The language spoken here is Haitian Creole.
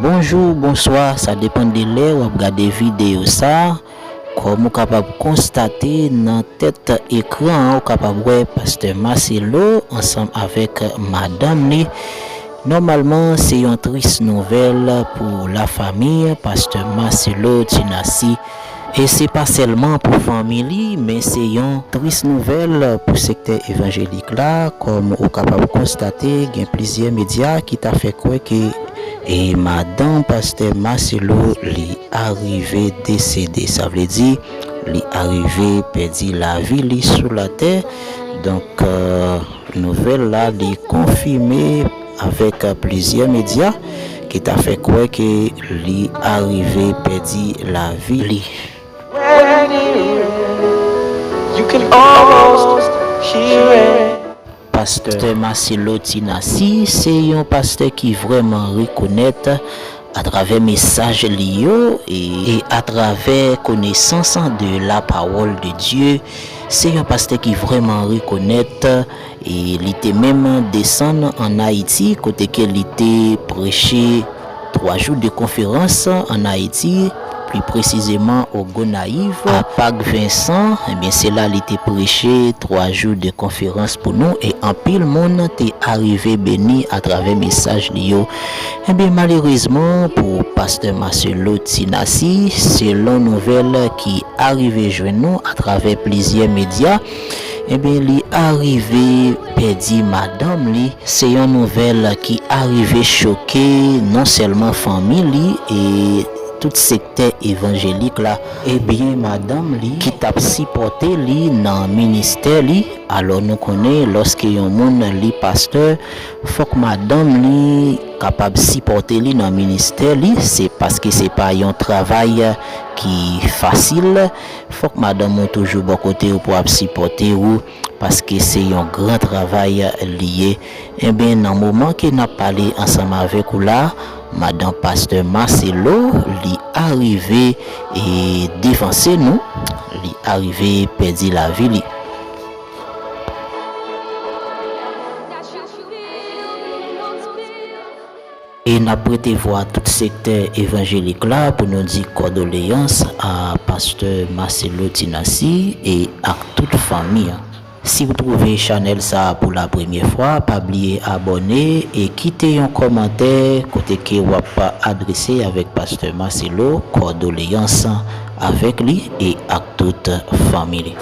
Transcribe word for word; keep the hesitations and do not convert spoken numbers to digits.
Bonjou, bonswa, sa depann de lè w ap gade videyo sa. Kòm ou kapab konstate nan tèt ekran an, ou kapab wè Pastè Marcelo ansanm avèk madanm li. Nòmalman, se yon tris nouvèl pou lafanmi Pastè Marcelo Tinassi. E se pa sèlman pou fanmi li, men se yon tris nouvèl pou sektè evanjelik la. Kòm ou kapab konstate, gen plizyè medya ki ta fè kwè ke e madanm Pastè Marcelo li arive desede. Sa vle di, li arive pèdi lavi li sou latè. Donk, euh, nouvèl la, li konfime avèk plizyè medya ki ta fè kwè ke li arive pèdi lavi li. You can almost hear it. Pastè Marcelo Tinassi se yon pastè ki vrèman rekonèt atravè mesaj li yo e, e atravè konesans de la parole de Dieu. Se yon pastè ki vrèman rekonèt e li te menm desann ann Ayiti kote ke li te preche twa jou de konferans ann Ayiti, pli presizeman o Gonayiv. A Pak Vensan, ebyen, se la li te preche twa jou de konferans pou nou e anpil moun te arive beni atravè mesaj li yo. Ebyen, malerezman pou Pastè Marcelo Tinassi, selon nouvèl ki arive jwenn nou atravè plizyè medya, ebyen, li arive pèdi madanm li. Se yon nouvèl ki arive choke non sèlman fanmi li e tout sektè evanjelik la. Ebyen, madanm li ki t ap sipòte li nan ministè li. Alò, nou konnen, lòske yon moun li pastè, fòk madanm li kapab sipòte li nan ministè li. Se paske se pa yon travay ki fasil. Fòk madanm ou toujou bò kote ou pou ap sipòte ou, paske se yon gran travay li ye. Enben, nan moman ke n ap pale ansanm avèk ou la, madanm pastè Marcelo, li arive e devanse nou, li arive pèdi lavi li. E n ap prete vwa tout sektè evanjelik la pou nou di kondoleyans a pastè Marcelo Tinassi e ak tout fanmi an. Si w twouve chanèl sa a pou la premyè fwa, pa bliye abòne e kite yon kòmantè kote ke w ap adrese avèk pastè Marcelo kondoleyans avèk li e ak tout fanmi li.